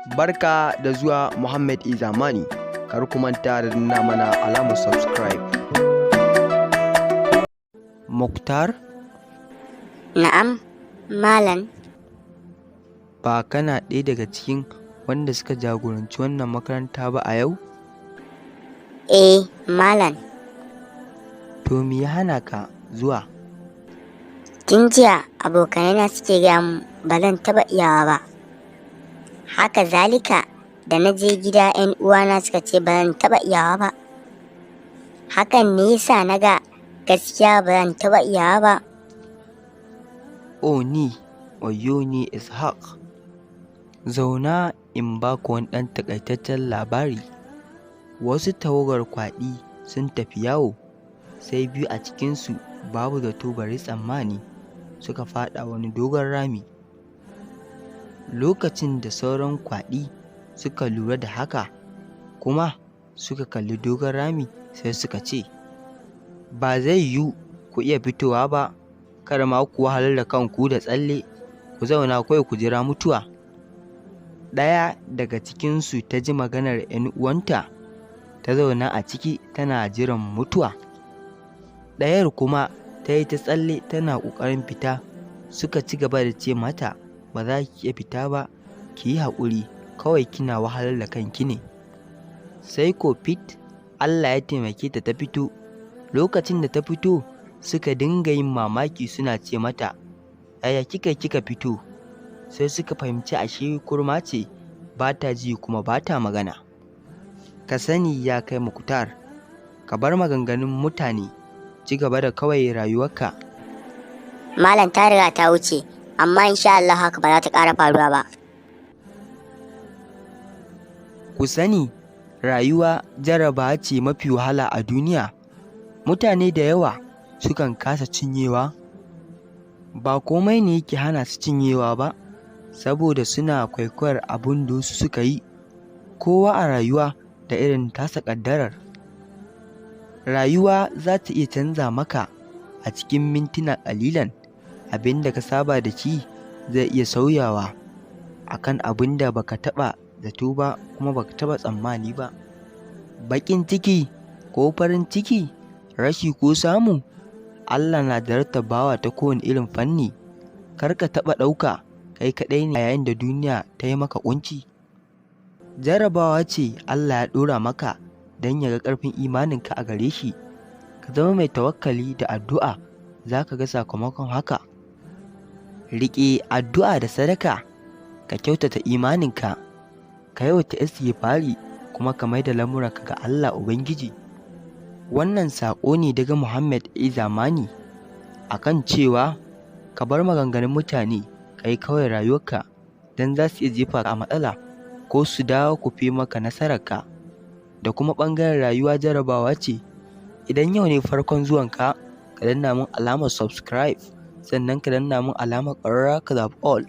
Barka da zuwa Muhammad Izamani. Kar ku manta da danna mana alamar subscribe. Muktar, Na'am, Malam. ba kana ɗaya daga cikin wanda suka jagoranci wannan makaranta ba a yau? Eh, Malam. To me ya hana ka zuwa? Tun jiya abokanaina suke gaya mun ba zan taɓa iyawa ba. Haka zalika, da na je gida 'yan uwana suka ce ba zan taɓa iyawa ba. Hakan ne yasa na ga gaskiya ba zan taɓa iyawa ba. Oh ni, wayyo ni Ishaq. Zauna in ba ku wani ɗan taƙaitaccen labari. Wasu tawagar kwaɗi sun tafi yawo, sai biyu a cikinsu, babu zato bare tsammani, suka faɗa wani dogon rami. Lokacin da sauran kwaɗi suka lura da haka kuma suka kalli dogon rami, sai suka ce, "Ba zai yiwu ku iya fitowa ba, kar ma ku wahalar da kanku da tsalle, ku zauna kawai ku jira mutuwa." Ɗaya daga cikinsu ta ji maganar 'yan uwanta, ta zauna a ciki tana jiran mutuwa. Ɗayar kuma ta yi ta tsalle tana ƙoƙarin fita, suka ci gaba da ce mata, "Ba za ki iya fita ba, ki yi haƙuri, kawai kina wahalar da kanki ne." Sai ko fit Allah ya taimake ta ta fito. Lokacin da ta fito, suka dinga yin mamaki suna ce mata, "Yaya kika kika fito?" Sai suka fahimci ashe kurma ce, ba ta ji kuma ba ta magana. Ka sani ya kai Muktar, ka bar maganganun mutane, ci gaba da kawai rayuwarka. Malam, ta riga ta wuce, amma insha Allah haka ba za ta ƙara faruwa ba. Ku sani, rayuwa jarrabawa ce mafi wahala a duniya. Mutane da yawa sukan kasa cinyewa. Ba komai ne yake hana su cinyewa ba, saboda suna kwaikwayar abin da wasu suka yi. Kowa a rayuwa da irin tasa ƙaddarar. Rayuwa za ta iya canza maka a cikin mintuna ƙalilan. Abin da ka saba da shi zai iya sauyawa a kan abin da baka taɓa zato ba kuma baka taɓa tsammani ba. Baƙin ciki ko farin ciki, rashi ko samu, Allah na jarabtar bawa ta kowane irin fanni. Kar ka taɓa ɗauka kai kaɗai ne a yayin da duniya ta yi maka ƙunci. Jarrabawa ce Allah ya ɗora maka don ya ga ƙarfin imaninka a gare shi. Ka zama mai tawakkali da addu'a, za ka ga sakamakon haka. Riƙe addu'a da sadaka, ka kyautata imaninka, ka yawaita istighfari, kuma ka mai da lamuranka ga Allah Ubangiji. Wannan saƙo ne daga Muhammad Zamani a kan cewa ka bar maganganun mutane, ka yi kawai rayuwarka, don za su iya jefa ka a matsala ko su dawo kufe maka nasararka. Da kuma ɓangaren rayuwa jarrabawa ce. Idan yau ne farkon zuwanka, ka danna mun alamar subscribe, sannan ka danna mun alamar ƙararrawa, ka zaɓi all.